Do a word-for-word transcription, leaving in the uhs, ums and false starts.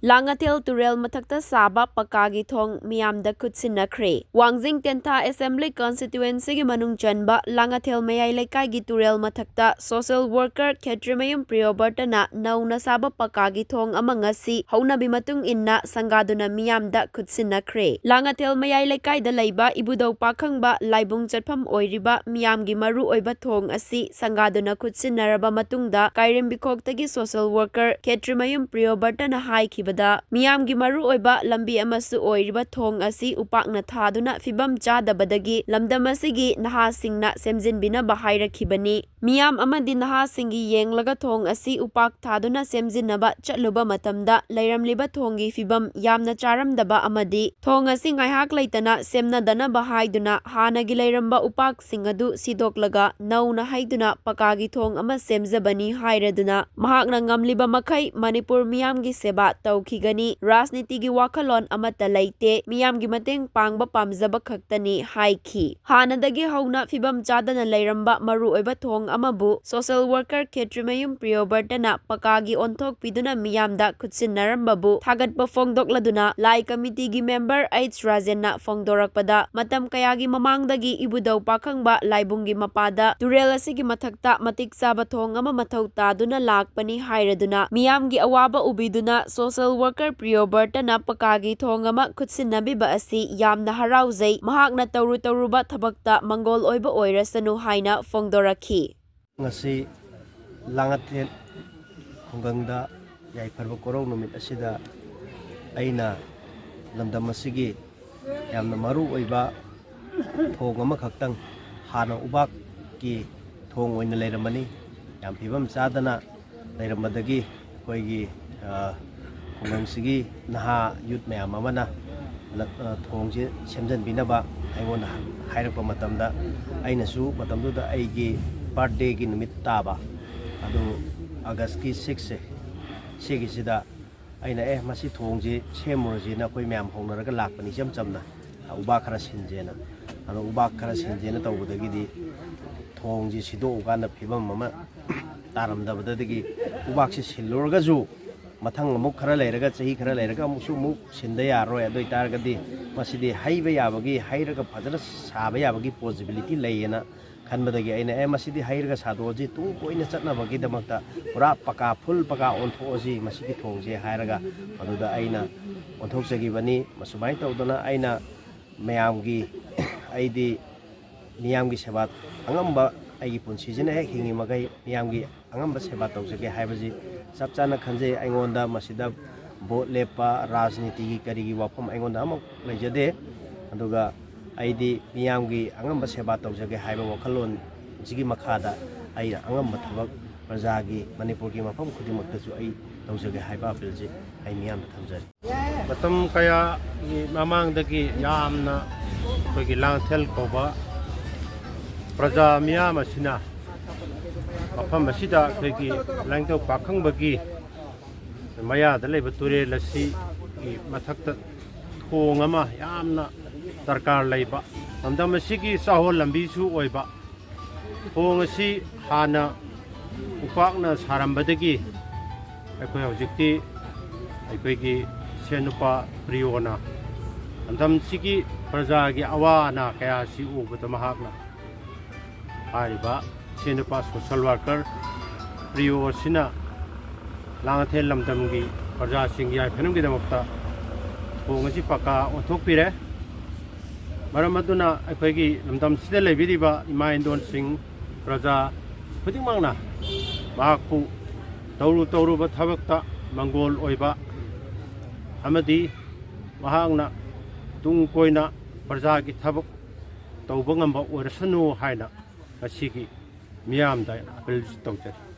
ꯂꯥꯡꯉꯊꯦꯜ ꯇꯨꯔꯦꯜ ꯃꯊꯛꯇ ꯁꯥꯕ ꯄꯀꯥꯒꯤ ꯊꯣꯡ ꯃꯤꯌꯥꯝꯗ ꯈꯨꯠꯁꯤꯟꯅꯈ꯭ꯔꯦ꯫ ꯋꯥꯡꯖꯤꯡ ꯇꯦꯟꯊꯥ ꯑꯦꯁꯦꯝꯕ꯭ꯂꯤ ꯀꯟꯁꯇꯤꯇ꯭ꯋꯦꯟꯁꯤꯒꯤ ꯃꯅꯨꯡ ꯆꯟꯕ ꯂꯥꯡꯉꯊꯦꯜ ꯃꯌꯥꯏ ꯂꯩꯀꯥꯏꯒꯤ ꯇꯨꯔꯦꯜ ꯃꯊꯛꯇ ꯁꯣꯁꯦꯜ ꯋꯥꯔꯀꯔ ꯈꯦꯇ꯭ꯔꯤꯃꯌꯨꯝ ꯄ꯭ꯔꯤꯌꯣꯕꯔꯇꯅ ꯅꯧꯅ ꯁꯥꯕ ꯄꯀꯥꯒꯤ ꯊꯣꯡ ꯑꯃ ꯉꯁꯤ ꯍꯧꯅꯕꯤ ꯃꯇꯨꯡ ꯏꯟꯅ ꯁꯪꯒꯥꯗꯨꯅ ꯃꯤꯌꯥꯝꯗ ꯈꯨꯠꯁꯤꯟꯅꯈ꯭ꯔꯦ꯫ ꯂꯥꯡꯉꯊꯦꯜ ꯃꯌꯥꯏ ꯂꯩꯀꯥꯏꯗ ꯂꯩꯕ ꯏꯕꯨꯙꯧ ꯄꯥꯈꯪꯕ ꯂꯥꯏꯕꯨꯡ ꯆꯠꯐꯝ ꯑꯣꯏꯔꯤꯕ ꯃꯤꯌꯥꯝꯒꯤ ꯃꯔꯨ ꯑꯣꯏꯕ ꯊꯣꯡ ꯑꯁꯤ ꯁꯪꯒꯥꯗꯨꯅ ꯈꯨꯠꯁꯤꯟꯅꯔꯕ ꯃꯇꯨꯡꯗ ꯀꯥꯏꯔꯦꯝꯕꯤꯈꯣꯛꯇꯒꯤ ꯁꯣꯁꯦꯜ ꯋꯥꯔꯀꯔ ꯈꯦꯇ꯭ꯔꯤꯃꯌꯨꯝ ꯄ꯭ꯔꯤꯌꯣꯕꯔꯇꯅ ꯍꯥꯏꯈꯤꯕꯗ, ꯃꯤꯌꯥꯝꯒꯤ ꯃꯔꯨ ꯑꯣꯏꯕ ꯂꯝꯕꯤ ꯑꯃꯁꯨ ꯑꯣꯏꯔꯤꯕ ꯊꯣꯡ ꯑꯁꯤ ꯎꯄꯥꯛꯅ ꯊꯥꯗꯨꯅ ꯐꯤꯕꯝ ꯆꯥꯗꯕꯗꯒꯤ ꯂꯝꯗꯝ ꯑꯁꯤꯒꯤ ꯅꯍꯥꯁꯤꯡꯅ ꯁꯦꯝꯖꯤꯟꯕꯤꯅꯕ ꯍꯥꯏꯔꯛꯈꯤꯕꯅꯤ꯫ ꯃꯤꯌꯥꯝ ꯑꯃꯗꯤ ꯅꯍꯥꯁꯤꯡꯒꯤ ꯌꯦꯡꯂꯒ ꯊꯣꯡ ꯑꯁꯤ ꯎꯄꯥꯛ ꯊꯥꯗꯨꯅ ꯁꯦꯝꯖꯤꯟꯅꯕ ꯆꯠꯂꯨꯕ ꯃꯇꯝꯗ ꯂꯩꯔꯝꯂꯤꯕ ꯊꯣꯡꯒꯤ ꯐꯤꯕꯝ ꯌꯥꯝꯅ ꯆꯥꯔꯝꯗꯕ ꯑꯃꯗꯤ ꯊꯣꯡ ꯑꯁꯤ ꯉꯥꯏꯍꯥꯛ ꯂꯩꯇꯅ ꯁꯦꯝꯅꯗꯅꯕ ꯍꯥꯏꯗꯨꯅ ꯍꯥꯟꯅꯒꯤ ꯂꯩꯔꯝꯕ ꯎꯄꯥꯛꯁꯤꯡ ꯑꯗꯨ ꯁꯤꯗꯣꯛꯂꯒ ꯅꯧꯅ ꯍꯩꯗꯨꯅ ꯄꯀꯥꯒꯤ ꯊꯣꯡ ꯑꯃ ꯁꯦꯝꯖꯕꯅꯤ ꯍꯥꯏꯔꯗꯨꯅ ꯃꯍꯥꯛꯅ ꯉꯝꯂꯤꯕ ꯃꯈꯩ ꯃꯅꯤꯄꯨꯔ ꯃꯤꯌꯥꯝꯒꯤ ꯁꯦꯕꯥ ꯇꯧꯈꯤꯒꯅꯤ꯫ ꯔꯥꯖꯅꯤꯇꯤꯒꯤ ꯋꯥꯈꯜꯂꯣꯟ ꯑꯃꯠꯇ ꯂꯩꯇꯦ꯫ ꯃꯤꯌꯥꯝꯒꯤ ꯃꯇꯦꯡ ꯄꯥꯡꯕ ꯄꯥꯝꯖꯕ ꯈꯛꯇꯅꯤ ꯍꯥꯏꯈꯤ꯫ ꯍꯥꯟꯅꯗꯒꯤ ꯍꯧꯅ ꯐꯤꯕꯝ ꯆꯥꯗꯅ ꯂꯩꯔꯝꯕ ꯃꯔꯨꯑꯣꯏꯕ ꯊꯣꯡ ꯑꯃꯕꯨ ꯁꯣꯁꯦꯜ ꯋꯥꯔꯀꯔ ꯈꯦꯇ꯭ꯔꯤꯃꯌꯨꯝ ꯄ꯭ꯔꯤꯌꯣꯕꯔꯇꯅ ꯄꯀꯥꯒꯤ ꯑꯣꯟꯊꯣꯛꯄꯤꯗꯨꯅ ꯃꯤꯌꯥꯝꯗ ꯈꯨꯠꯁꯤꯟꯅꯔꯝꯕꯕꯨ ꯊꯥꯒꯠꯄ ꯐꯣꯡꯗꯣꯛꯂꯗꯨꯅ ꯂꯥꯏ ꯀꯃꯤꯇꯤꯒꯤ ꯃꯦꯝꯕꯔ ꯑꯩꯆ ꯔꯥꯖꯦꯟꯅ ꯐꯣꯡꯗꯣꯔꯛꯄꯗ, ꯃꯇꯝ ꯀꯌꯥꯒꯤ ꯃꯃꯥꯡꯗꯒꯤ ꯏꯕꯨꯙꯧ ꯄꯥꯈꯪꯕ ꯂꯥꯏꯕꯨꯡꯒꯤ ꯃꯄꯥꯗ ꯇꯨꯔꯦꯜ ꯑꯁꯤꯒꯤ ꯃꯊꯛꯇ ꯃꯇꯤꯛ ꯆꯥꯕ ꯊꯣꯡ ꯑꯃ ꯃꯊꯧ ꯇꯥꯗꯨꯅ ꯂꯥꯛꯄꯅꯤ ꯍꯥꯏꯔꯗꯨꯅ ꯃꯤꯌꯥꯝꯒꯤ ꯑꯋꯥꯕ ꯎꯕꯤꯗꯨꯅ ꯁꯣꯁꯦꯜ ꯋꯥꯔꯀꯔ ꯄ꯭ꯔꯤꯌꯣꯕꯔꯇꯅ ꯄꯀꯥꯒꯤ ꯊꯣꯡ ꯑꯃ ꯈꯨꯠꯁꯤꯟꯅꯕꯤꯕ ꯑꯁꯤ ꯌꯥꯝꯅ ꯍꯔꯥꯎꯖꯩ꯫ ꯃꯍꯥꯛꯅ ꯇꯧꯔꯨ ꯇꯧꯔꯨꯕ ꯊꯕꯛꯇ ꯃꯪꯒꯣꯜ ꯑꯣꯏꯕ ꯑꯣꯏꯔꯁꯅꯨ ꯍꯥꯏꯅ ꯐꯣꯡꯗꯣꯔꯛꯈꯤ꯫ ꯉꯁꯤ ꯂꯥꯡꯉꯊꯦꯜ ꯈꯨꯡꯒꯪꯗ ꯌꯥꯏꯐꯔꯕ ꯀꯣꯔꯧ ꯅꯨꯃꯤꯠ ꯑꯁꯤꯗ ꯑꯩꯅ ꯂꯝꯗꯝ ꯑꯁꯤꯒꯤ ꯌꯥꯝꯅ ꯃꯔꯨ ꯑꯣꯏꯕ ꯊꯣꯡ ꯑꯃꯈꯛꯇꯪ, ꯍꯥꯟꯅ ꯎꯕꯥꯛꯀꯤ ꯊꯣꯡ ꯑꯣꯏꯅ ꯂꯩꯔꯝꯕꯅꯤ, ꯌꯥꯝ ꯐꯤꯕꯝ ꯆꯥꯗꯅ ꯂꯩꯔꯝꯕꯗꯒꯤ ꯑꯩꯈꯣꯏꯒꯤ, ꯑ, ꯈꯨꯡꯒꯪꯁꯤꯒꯤ ꯅꯍꯥ ꯌꯨꯠ ꯃꯌꯥꯝ ꯑꯃꯅ ꯂ-, ꯑ, ꯊꯣꯡꯁꯦ ꯁꯦꯝꯖꯤꯟꯕꯤꯅꯕ ꯑꯩꯉꯣꯟꯗ ꯍꯥꯏꯔꯛꯄ ꯃꯇꯝꯗ, ꯑꯩꯅꯁꯨ ꯃꯇꯝꯗꯨꯗ ꯑꯩꯒꯤ ꯕꯥꯔꯠꯗꯦꯒꯤ ꯅꯨꯃꯤꯠ ꯇꯥꯕ, ꯑꯗꯨ ꯑꯥꯒꯁꯀꯤ ꯁꯤꯛꯁꯁꯦ, ꯁꯤꯒꯤꯁꯤꯗ ꯑꯩꯅ, "ꯑꯦ, ꯃꯁꯤ ꯊꯣꯡꯁꯤ ꯁꯦꯝꯃꯨꯔꯁꯤꯅ" ꯑꯩꯈꯣꯏ ꯃꯌꯥꯝ ꯍꯧꯅꯔꯒ ꯂꯥꯛꯄꯅꯤ, ꯏꯆꯝ ꯆꯝꯅ, ꯎꯕꯥꯛ ꯈꯔ ꯁꯤꯟꯁꯦꯅ꯫ ꯑꯗꯣ ꯎꯕꯥꯛ ꯈꯔ ꯁꯤꯟꯁꯦꯅ ꯇꯧꯕꯗꯒꯤꯗꯤ ꯊꯣꯡꯁꯤ ꯁꯤꯗꯣꯛꯎꯀꯥꯟꯗ ꯐꯤꯕꯝ ꯑꯃ ꯇꯥꯔꯝꯗꯕꯗꯒꯤ ꯎꯕꯥꯛꯁꯤ ꯁꯤꯜꯂꯨꯔꯒꯁꯨ ꯃꯊꯪ ꯑꯃꯨꯛ ꯈꯔ ꯂꯩꯔꯒ, ꯆꯍꯤ ꯈꯔ ꯂꯩꯔꯒ ꯑꯃꯨꯛꯁꯨ ꯑꯃꯨꯛ ꯁꯤꯟꯗ ꯌꯥꯔꯔꯣꯏ꯫ ꯑꯗꯨ ꯑꯣꯏꯇꯥꯔꯒꯗꯤ ꯃꯁꯤꯗꯤ ꯍꯩꯕ ꯌꯥꯕꯒꯤ, ꯍꯩꯔꯒ ꯐꯖꯅ ꯁꯥꯕ ꯌꯥꯕꯒꯤ possibility ꯂꯩꯌꯦꯅ ꯈꯟꯕꯗꯒꯤ ꯑꯩꯅ, "ꯑꯦ, ꯃꯁꯤꯗꯤ ꯍꯩꯔꯒ ꯁꯥꯗꯣꯛꯑꯁꯤ, ꯇꯨꯡ ꯀꯣꯏꯅ ꯆꯠꯅꯕꯒꯤꯗꯃꯛꯇ ꯄꯨꯔꯥ ꯄꯀꯥ, full ꯄꯀꯥ ꯑꯣꯟꯊꯣꯛꯑꯁꯤ ꯃꯁꯤꯒꯤ ꯊꯣꯡꯁꯦ" ꯍꯥꯏꯔꯒ ꯃꯗꯨꯗ ꯑꯩꯅ ꯑꯣꯟꯊꯣꯛꯆꯈꯤꯕꯅꯤ꯫ ꯃꯁꯨꯃꯥꯏꯅ ꯇꯧꯗꯅ ꯑꯩꯅ ꯃꯌꯥꯝꯒꯤ, ꯑꯩꯗꯤ ꯃꯤꯌꯥꯝꯒꯤ ꯁꯦꯕꯥ, ꯑꯉꯝꯕ, ꯑꯩꯒꯤ ꯄꯨꯟꯁꯤꯁꯤꯅ ꯍꯦꯛ ꯍꯤꯡꯉꯤ ꯃꯈꯩ ꯃꯤꯌꯥꯝꯒꯤ ꯑꯉꯝꯕ ꯁꯦꯕꯥ ꯇꯧꯖꯒꯦ ꯍꯥꯏꯕꯁꯤ ꯆꯞ ꯆꯥꯅ ꯈꯟꯖꯩ꯫ ꯑꯩꯉꯣꯟꯗ ꯃꯁꯤꯗ ꯚꯣꯠ ꯂꯦꯞꯄ, ꯔꯥꯖꯅꯤꯇꯤꯒꯤ ꯀꯔꯤꯒꯤ ꯋꯥꯐꯝ ꯑꯩꯉꯣꯟꯗ ꯑꯃꯨꯛ ꯂꯩꯖꯗꯦ꯫ ꯑꯗꯨꯒ ꯑꯩꯗꯤ ꯃꯤꯌꯥꯝꯒꯤ ꯑꯉꯝꯕ ꯁꯦꯕꯥ ꯇꯧꯖꯒꯦ ꯍꯥꯏꯕ ꯋꯥꯈꯜꯂꯣꯟꯁꯤꯒꯤ ꯃꯈꯥꯗ ꯑꯩꯅ ꯑꯉꯝꯕ ꯊꯕꯛ ꯄ꯭ꯔꯖꯥꯒꯤ, ꯃꯅꯤꯄꯨꯔꯒꯤ ꯃꯐꯝ ꯈꯨꯗꯤꯡꯃꯛꯇꯁꯨ ꯑꯩ ꯇꯧꯖꯒꯦ ꯍꯥꯏꯕ ꯑꯄꯤꯜꯁꯤ ꯑꯩ ꯃꯤꯌꯥꯝꯗ ꯊꯝꯖꯔꯤ꯫ ꯃꯇꯝ ꯀꯌꯥꯒꯤ ꯃꯃꯥꯡꯗꯒꯤ ꯌꯥꯝꯅ ꯑꯩꯈꯣꯏꯒꯤ ꯂꯥꯡꯊꯦꯜ ꯀꯧꯕ ꯄ꯭ꯔꯖꯥ ꯃꯤꯌꯥꯝ ꯑꯁꯤꯅ ꯃꯐꯝ ꯑꯁꯤꯗ ꯑꯩꯈꯣꯏꯒꯤ ꯂꯥꯏꯅꯤꯡꯊꯧ ꯄꯥꯈꯪꯕꯒꯤ ꯃꯌꯥꯗ ꯂꯩꯕ ꯇꯨꯔꯦꯜ ꯑꯁꯤꯒꯤ ꯃꯊꯛꯇ ꯊꯣꯡ ꯑꯃ ꯌꯥꯝꯅ ꯗꯔꯀꯥꯔ ꯂꯩꯕ, ꯂꯝꯗꯝ ꯑꯁꯤꯒꯤ ꯆꯥꯍꯣꯜ ꯂꯝꯕꯤꯁꯨ ꯑꯣꯏꯕ, ꯊꯣꯡ ꯑꯁꯤ ꯍꯥꯟꯅ ꯎꯄꯥꯛꯅ ꯁꯥꯔꯝꯕꯗꯒꯤ ꯑꯩꯈꯣꯏ ꯍꯧꯖꯤꯛꯇꯤ ꯑꯩꯈꯣꯏꯒꯤ ꯏꯁꯦꯟ ꯅꯨꯄꯥ ꯄ꯭ꯔꯤꯌꯣꯅ ꯂꯝꯗꯝꯁꯤꯒꯤ ꯄ꯭ꯔꯖꯥꯒꯤ ꯑꯋꯥ ꯑꯅꯥ ꯀꯌꯥ ꯑꯁꯤ ꯎꯕꯗ ꯃꯍꯥꯛꯅ ꯍꯥꯏꯔꯤꯕ ꯏꯁꯦꯟ ꯅꯨꯄꯥ social worker ꯄ꯭ꯔꯤꯌꯣ ꯑꯁꯤꯅ ꯂꯥꯡꯉꯊꯦꯜ ꯂꯝꯗꯝꯒꯤ ꯄ꯭ꯔꯖꯥꯁꯤꯡꯒꯤ ꯌꯥꯏꯐꯅꯕꯒꯤꯗꯃꯛꯇ ꯊꯣꯡ ꯑꯁꯤ ꯄꯀꯥ ꯑꯣꯟꯊꯣꯛꯄꯤꯔꯦ꯫ ꯃꯔꯝ ꯑꯗꯨꯅ ꯑꯩꯈꯣꯏꯒꯤ ꯂꯝꯗꯝꯁꯤꯗ ꯂꯩꯕꯤꯔꯤꯕ ꯏꯃꯥ ꯏꯟꯗꯣꯟꯁꯤꯡ, ꯄ꯭ꯔꯖꯥ ꯈꯨꯗꯤꯡꯃꯛꯅ ꯃꯍꯥꯛꯄꯨ ꯇꯧꯔꯨ ꯇꯧꯔꯨꯕ ꯊꯕꯛꯇ ꯃꯪꯒꯣꯜ ꯑꯣꯏꯕ ꯑꯃꯗꯤ ꯃꯍꯥꯛꯅ ꯇꯨꯡ ꯀꯣꯏꯅ ꯄ꯭ꯔꯖꯥꯒꯤ ꯊꯕꯛ ꯇꯧꯕ ꯉꯝꯕ ꯑꯣꯏꯔꯁꯅꯨ ꯍꯥꯏꯅ ꯉꯁꯤꯒꯤ ꯃꯤꯌꯥꯝꯗ ꯑꯄꯤꯜ ꯇꯧꯖꯔꯤ꯫